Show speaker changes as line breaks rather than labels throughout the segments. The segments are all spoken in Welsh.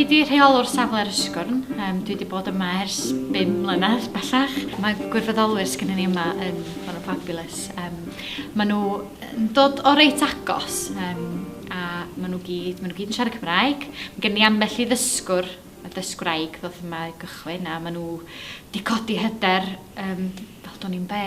Fi 'di rheolwr safle'r Ysgwrn. Um, dwi wedi bod yma ers 5 mlynedd bellach. Mae gwirfoddolwyr sgynnon ni yma yn, maen nhw'n fabulous. Um, maen nhw yn dod o reit agos um, a maen nhw gyd, maen nhw gyd yn siarad Cymraeg. Mae gen ni ambell i ddysgwr a dysgwraig ddoth yma i gychwyn a maen nhw 'di codi hyder um, fel do'n i'n be.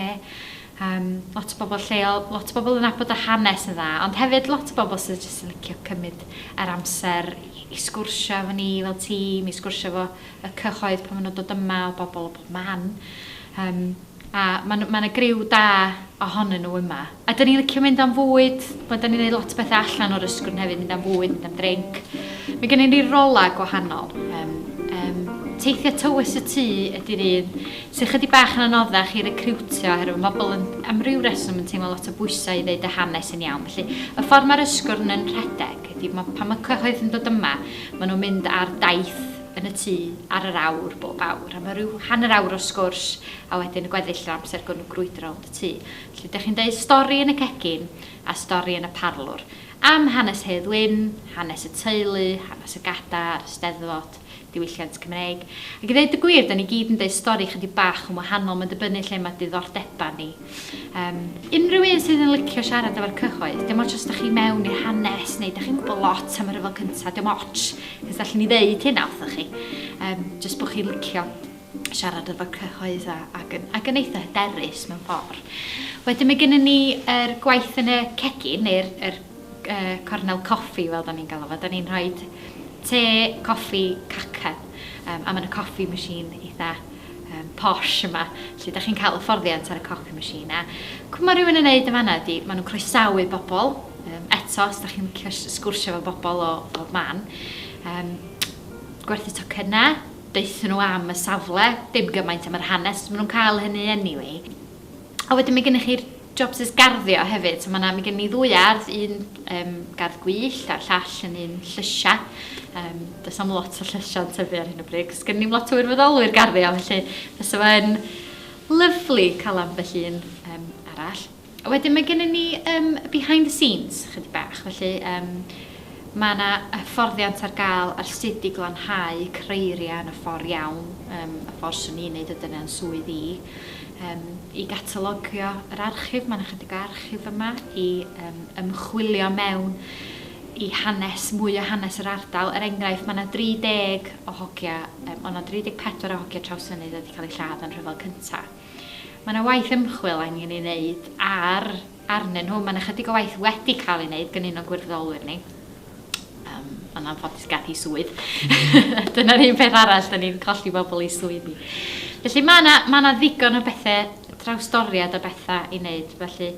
Um, lot o bobl lleol, lot o bobl yn nabod y hanes yn dda, ond hefyd lot o bobl sydd jyst yn licio cymryd yr amser i, i sgwrsio efo ni fel tîm, i sgwrsio efo y cyhoedd pan maen nhw'n dod yma, o bobl o bob man. Um, a mae ma 'na griw da ohonyn nhw yma. A 'dan ni'n licio mynd am fwyd, ma' 'dan ni'n neud lot o bethe allan o'r Ysgwrn hefyd, mynd am fwyd, mynd am drinc. Mae gennyn ni rolau gwahanol. Yym, yym, teithiau tywys y tŷ ydy'r un sydd chydig bach yn anoddach i recriwtio oherwydd mae bobl yn, am ryw reswm yn teimlo lot o bwysau i ddeud y hanes yn iawn. Felly, y ffordd mae'r Ysgwrn yn rhedeg ydy ma' pan mae cyhoedd yn dod yma, maen nhw'n mynd ar daith yn y tŷ ar yr awr bob awr, a mae rhyw hanner awr o sgwrs a wedyn y gweddill yr amser gawn nhw grwydro rownd y tŷ. Felly dych chi'n deud stori yn y cegin a stori yn y parlwr. Am hanes Hedd Wyn, hanes y teulu, hanes y gadair, y Steddfod, diwylliant Cymreig. Ac i ddeud y gwir, da ni gyd yn deud stori chydig bach yn wahanol, mae'n dibynnu lle mae diddordebau ni. Um, unrhyw un sydd yn licio siarad efo'r cyhoedd, dim ots os da chi mewn i'r hanes neu da chi'n gwybod lot am y rhyfel cyntaf, dim ots, cos allan ni ddeud hynna wrthoch chi. Um, just bod chi'n licio siarad efo'r cyhoedd a, ac, yn, ac yn eitha hyderus mewn ffordd. Wedyn mae gennym ni yr gwaith yn y cegin, neu'r er, uh, cornel coffi fel da ni'n galw fo. Da ni'n rhoi te, coffi, cacen. Um, a mae'n y coffi machine eitha um, posh yma. Felly da chi'n cael hyfforddiant ar y coffi machine. A cwm mae rhywun yn neud yn fanna ydy, maen nhw'n croesawu bobl. Um, eto, os da chi'n licio sgwrsio efo bobl o bob man. Um, gwerthu tocynnau, Deuthon nhw am y safle, dim gymaint am yr hanes, maen nhw'n cael hynny anyway. A wedyn mae gennych chi'r jobsys garddio hefyd, so mae 'na, mae gen ni ddwy ardd, un um, gardd gwyllt a'r llall yn un llysiau. Um, does am lot o llysiau'n tyfu ar hyn o bryd, cos gen ni'm lot o wirfoddolwyr garddio, felly fysa fo'n lyfli cael ambell un um, arall. A wedyn mae gennym ni um, behind the scenes chydig bach, felly um, mae yna hyfforddiant ar gael ar sut i glanhau creiriau yn y ffordd iawn, um, y ffordd swn i'n neud o dyna'n swydd i, um, i gatalogio yr archif, mae yna chydig o archif yma, i um, ymchwilio mewn i hanes, mwy o hanes yr ardal. Er enghraifft, mae yna 30 o hogia, um, o na 34 o hogia Trawsfynydd wedi cael eu lladd yn rhyfel cyntaf. Mae 'na waith ymchwil angen ei wneud ar arnyn nhw. Mae 'na chydig o waith wedi cael ei wneud gan un o'n gwirfoddolwyr ni. Um, ond anffodus gath hi swydd. Dyna'r un peth arall, da ni'n colli bobl i swyddi. Felly mae 'na, mae 'na ddigon o bethau, trawstoriad o bethau i wneud. Felly,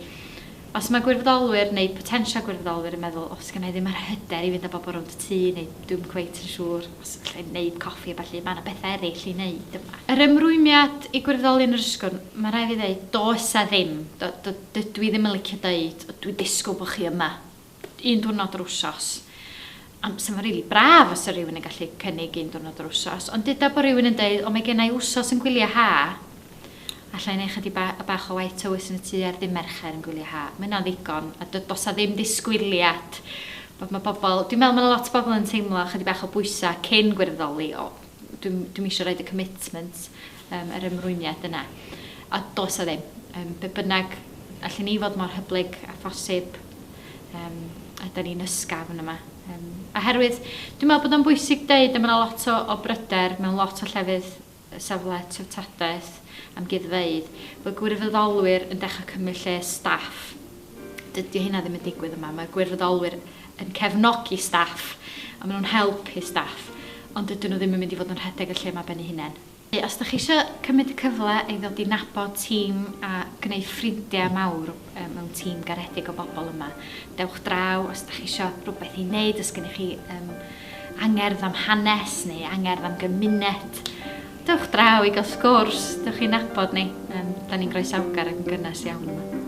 os mae gwirfoddolwyr neu potensial gwirfoddolwyr yn meddwl, o, sgynna i ddim yr hyder i fynd â bobl rownd y tŷ, neu dwi'm cweit yn siŵr os alla i wneud coffi a ballu, mae 'na bethau eraill i wneud yma. Yr ymrwymiad i gwirfoddoli yn yr Ysgwrn, mae rhaid fi ddeud, does 'a ddim. Do, do, dydw i ddim yn licio deud, o, dwi'n disgwyl bod chi yma un diwrnod yr wsos. A 'sa fo'n rili braf os 'sa rhywun yn gallu cynnig un diwrnod yr wsos, ond duda bod rhywun yn deud, o mae genna i wsos yn gwyliau ha, alla i wneud chydig ba- bach o waith tywys yn y tŷ ar ddydd Mercher yn gwyliau ha. Mae hynna'n ddigon, a do- does 'a ddim disgwyliad bod mae bobl... Dwi'n meddwl mae 'na lot o bobl yn teimlo chydig bach o bwysau cyn gwirfoddoli, o, dwi'm, dwi'm eisiau rhoid y commitment, yym, yr ymrwymiad yna. A does 'a ddim. Yym, be bynnag, allen ni fod mor hyblyg â phosib, yym, a 'dan ni'n ysgafn yma. Yym, oherwydd, dwi'n meddwl bod o'n bwysig deud, a ma' 'na lot o, o bryder mewn lot o llefydd safle treftadaeth, amgueddfeydd, bod gwirfoddolwyr yn dechrau cymryd lle staff. Dydy hynna ddim yn digwydd yma. Mae gwirfoddolwyr yn cefnogi staff a maen nhw'n helpu staff, ond dydyn nhw ddim yn mynd i fod yn rhedeg y lle 'ma ben eu hunain. Os dach chi eisiau cymryd y cyfle i ddod i nabod tîm a gwneud ffrindiau mawr mewn tîm garedig o bobl yma, dewch draw. Os dach chi eisiau rhywbeth i wneud, os gennych chi um, angerdd am hanes neu angerdd am gymuned, dewch draw i gael sgwrs, dewch i nabod ni. Um, da ni'n groesawgar ac yn gynnes iawn yma.